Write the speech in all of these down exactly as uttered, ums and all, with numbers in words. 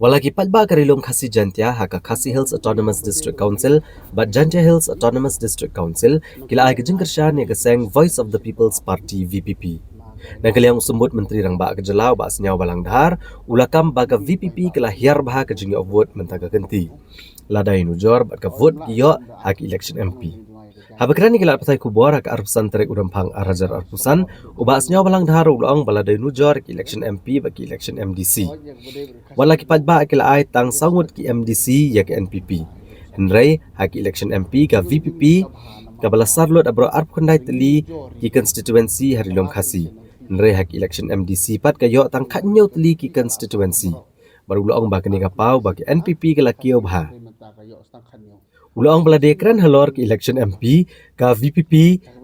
Wat la ki paidbah ka Ri Lum Khasi Jaintia ha ka Khasi Hills Autonomous District Council bad Jaintia Hills Autonomous District Council ki la ai ka jingkyrshan ïa ka seng Voice of the People's Party, V P P. Na ka liang u Symbud Myntri Rangbah ka jylla u Bah Sniawbhalang Dhar u la kam ba ka V P P ka la hiar bha ka jingïoh vote mynta ka kynti, lada ïanujor bad ka vote ba ki ïoh ha ka election M P. Haba kren ïa ki lad pathai khubor ha ka arphew san tarik u Rymphang arhajar arphew san, u Bah Sniawbhalang Dhar u la ong ba lada ïanujor ha ka election M P bad ka election M D C, wat la ki paidbah ki la ai tang saw ngut ki M D C ïa ka N P P. Hynrei ha ka election M P ka V P P kaba la sar lut ha baroh arphew khyndai tylli ki constituency ha Ri Lum Khasi. Hynrei ha ka election M D C pat ka ïoh tang khathynñiew tylli ki constituency. Bad u la ong ba kane ka paw ba ka N P P ka la kiew bha. U la ong ba lada kren halor ka election M P, ka V P P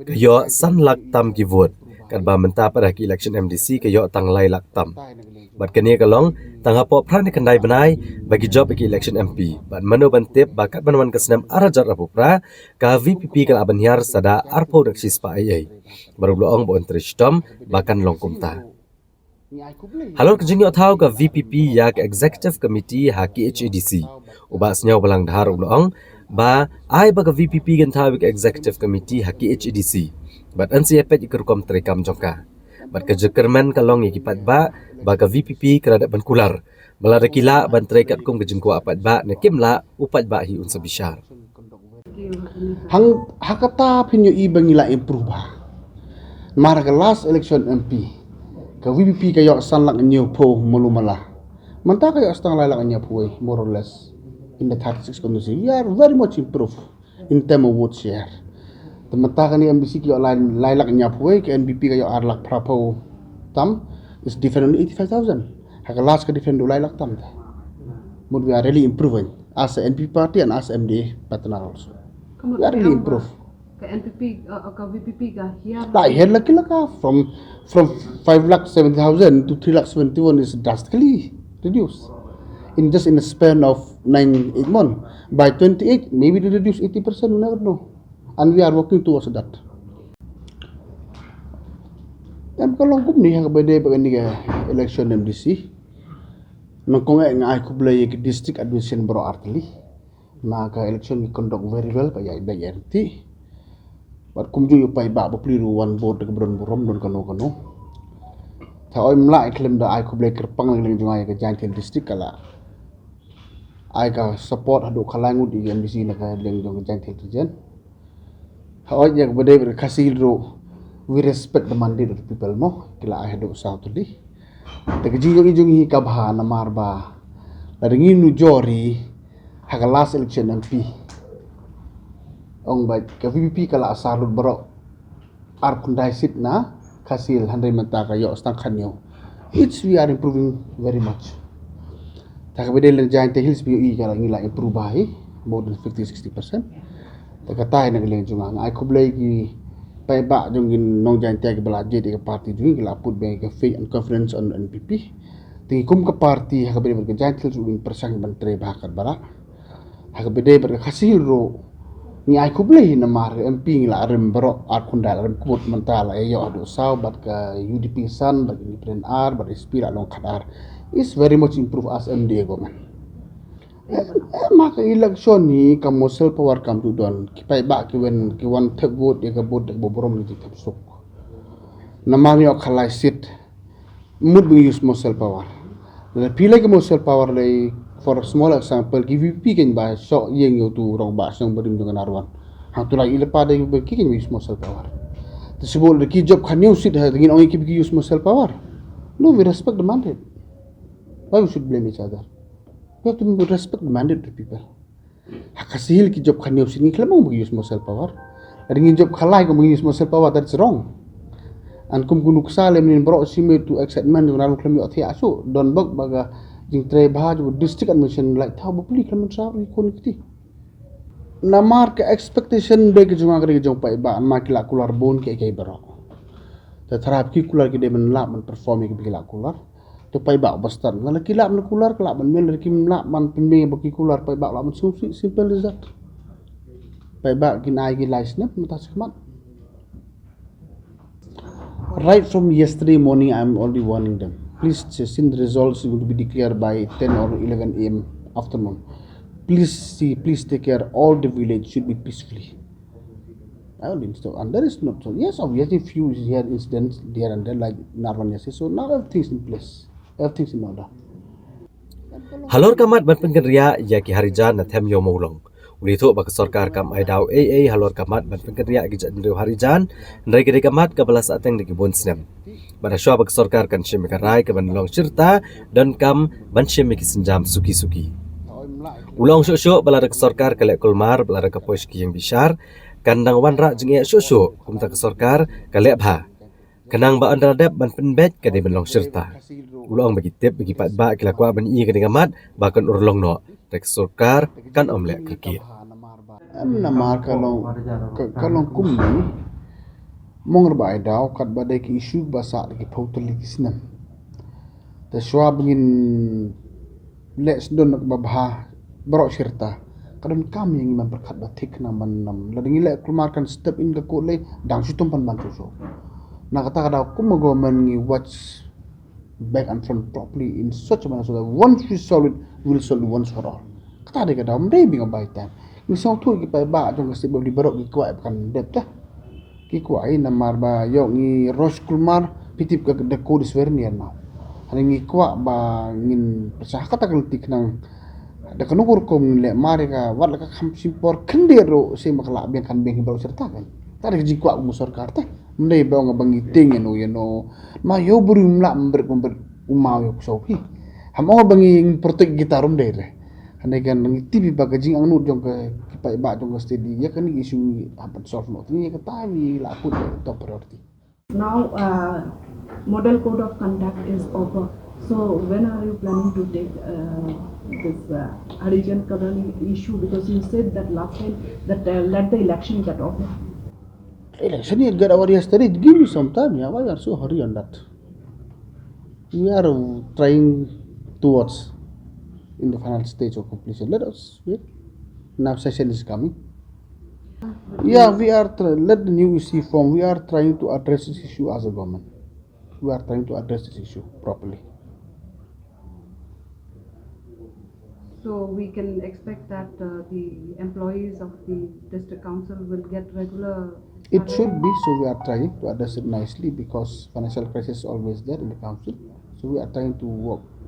ka ïoh san lak tam ki vote, katba mynta pat ha ka election M D C ka ïoh tang lai lak tam. Bad kane ka long tang hapoh phra ne khyndai bnai ba ki jop ïa ka election M P. Bad mano ban tip ba katba wan ka snem arhajar arphew phra, ka V P P ka la ban hiar sa da arphew ne ka shispah eiei. Bad u la ong ba un trei shitom ba kan long kumta. Halor ka jingïoh thaw ka V P P ïa ka Executive Committee ha K H A D C, u Bah Sniawbhalang Dhar u la ong ba ai ba ka V P P kan thaw ïa ka Executive Committee ha K H A D C bad yn sa ïa peit ïa ka rukom treikam jong ka. Bad ka jingkyrmen ka long ïa ki paidbah ba ka V P P ka la dep ban kular ba lada ki lah ban trei katkum ka jingkwah paidbah, ne kim lah, u paidbah hi un sa bishar. Hang ha kata phin ïohi ba ngi la improve bha. Namar ka last election M P ka V P P ka ïoh san lak hynñiewphew malu mala. Mynta ka ïoh sa tang lai lak hynñiewphew, more or less, in the thirty-six constituency. We are very much improved in term of vote share. Te mynta kane M D C ka ïoh lai, lai lak hynñiewphew, ka N P P ka ïoh ar lak phraphew tam, is different only eighty-five thousand. Ha ka last ka different du lai lak tam te. But we are really improving as a N P P party and as M D A partner also. We are really improve. Ka N P P, uh, ka V P P ka hiar. La hiar lagi lah ka from, from five lakh seventy thousand to three lakh seventy-one is drastically reduced in just in a span of nine, eight months. By twenty-eight, maybe they reduce eighty percent, we never know. And we are working towards that. Em ka long kumne ha kaba ïadei bad kane ka election M D C. Nyngkong eh nga ai khublei ïa ki district administration baroh artylli. Na ka election ki conduct very well, ka ïaid beit ïaid ryntih. Bad kumjuh ïa u paidbah bapli ruh wan vote da kaba don burom, don kano kano. Te hooid, ym lah ïa khlem da ai khublei kyrpang na ka liang jong nga ïa ka Jaintia Hills District, ka la ai ka support haduh khatlai ngut ïa ka M D C na ka liang jong ka Jaintia Hills Region. Hooid, ïa kaba ïadei bad ka Khasi Hills ruh, we respect the mandate of the people mo, ki la ai haduh saw tylli. Te ka jingïohi jong ngi ka bha namar ba lada ngi nujor hi ha ka last election M P, ong ba ka V P P ka la sar lut baroh arphew khyndai seat na Khasi Hills, hynrei mynta ka ïoh sa tang khathynñiew. It's, we are improving very much. Te ha kaba ïadei lane Jaintia Hills ba ïohi ka la, ngi la improve bha hi more than fifty, sixty percent. Te katai na ka liang jong nga, nga ai khublei ki paidbah jong ngi nong Jaintia kiba la jied ïa ka party jong ngi, ki la put beit ka faith and confidence on N P P. Te ngi kum ka party ha kaba ïadei bad ka Jaintia Hills ruh ngin pyrshang ban trei bha katba lah. Ha kaba ïadei bad ka Khasi Hills ruh ngi ai khublei namar M P ngi la rim baroh arphew khyndai, la rim kut, mynta la ïoh haduh saw, bad ka U D P san, bad ka Independent ar, bad S P la long khatar. Is very much improve as M D A government. Em, em ha ka election hi ka moral power kam ju don. Ki paidbah ki wan, ki wan thep vote ïa ka vote da kaba burom, ki thep suk. Namar ïoh khatlai seat. Mut ba ngi use moral power. Lada phi leh ka moral power lei, for a small example, ki V P P kein ba shoh ïeng ïa utu u rangbah shnong barim jong ka Narwan. Hangtu la i lypa da ki V P P kein ba use moral power. Te shu bun lada ki jop khathynñiew seat, ha, te ngin ong ïa ki ba ki use moral power. No, we respect the mandate. Why we should blame each other? We have to respect the mandate of the people. Ha Khasi Hills ki jop khathynñiew seat, ngi khlem ong ba ki use moral power. Lada ngin jop khatlai kum ba ki use moral power, that's wrong. And kum ka nuksa lem, ngin baroh shi miet utu u excitement jong ngi ruh khlem ïohthiah shuh. Don bok ba ka jingtrei bha jong ka district administration, lait thaw bapli khlem mynta ruh ki khun ki kti. Namar ka expectation de ka jong nga, ka de ka jong paidbah, namar ki la kular bun kiei kiei baroh. Te tharap ki kular ki dei ban lap ban perform ïa kiba ki la kular. Te paidbah ba stad, lada ki lah ban kular, ki lah ban mih, lada kim lah ban pynmih ba ki kular, paidbah lah ban sngewsih, simple as that. Paidbah kin ai ki lai snem mynta shakhmat. Right from yesterday morning, I'm already warning them. Please, since the results will be declared by ten or eleven a m afternoon, please see, please take care. All the village should be peacefully. I will install, and there is not so. Yes, obviously, few here incidents here and there, like Narwan yesterday. So now everything's in place, everything's in order. Halor ka mat ban pynkynriah ïa ki harijan na them ïoh mawlong, u la ïathuh ba ka sorkar kam ai daw ei ei halor ka mat ban pynkynriah ki jait bynriew harijan, hynrei ka dei ka mat kaba la sahteng da ki bun snem. Bad hashwa ba ka sorkar kan shim ïa ka rai kaban long shirta, donkam ban shim ïa ki sienjam suki suki. U la ong shuh shuh ba lada ka sorkar ka leh kulmar ba lada ka poi sha ki ïing bishar, kan dang wanrah jingeh shuh shuh, kumta ka sorkar ka leh bha. Khnang ba ynda la dep ban pynbeit ka dei ban long shirta. U la ong ba ki tip ba ki paidbah ki la kwah ban ïoh ïa kane ka mat ba kan urlong noh, te ka sorkar kan ym leh kyrkieh. Em, namar ka long, ka, ka long kumne. Mong re ba ai daw katba dei ki issue ba sah da ki phew tylli ki snem. Te shuwa ba ngin leh sdon na kaba bha baroh shirta, ka donkam ïa ngi ban pyrkhat ba thik khnang ban, um, lada ngi leh kulmar kan step in ka court lei, dang shu tum pan ban shuh shuh. Na kata ka daw kum ka government ngi watch back and front properly in such a manner so that once we solve it, we will solve it once for all. Kata dei ka daw, ym dei being a buy time. Ngi sngewthuh ki paidbah jong ka state ba baroh ki kwah ba kan dep te. Ki kwah hi namar ba ïoh ngi rush kulmar, phi tip ka, the court is very near now. Hangne ngi kwah ba ngin pyrshah kata ka lynti khnang da kano ka rukom ngin leh mar ïa ka, wat la ka kham shim por khyndiat ruh, shisha ba ka lah biang kan biang hi baroh shirta kan. Kata dei ka jingkwah ka sorkar te. Ym dei ba ong ba ngi tieng ïano ïano. Ma ïoh briew ym lah, ym bret ym bret u maw ïoh u shaw phi. Ham ong ba ngi protect kita ruh ym dei re. Hangne kan ngi tip ba ka jingangnud jong ka, ki paidbah jong ka state ïa kane ka issue ngi hap ban solve noh. Te ïa kata ngi la put top priority. Now, uh, model code of conduct is over. So when are you planning to take, uh, this, uh, Harijan Colony issue? Because you said that last time that, uh, let the election get over. Election yet get over yesterday. Give me some time. Yeah, why you are so hurry on that? We are, uh, trying towards in the final stage of completion. Let us wait. Now session is coming. Yeah, we are try- let the new E C form. We are trying to address this issue as a government. We are trying to address this issue properly. So we can expect that, uh, the employees of the district council will get regular. It should be, so we are trying to address it nicely because financial crisis is always there in the council. So we are trying to work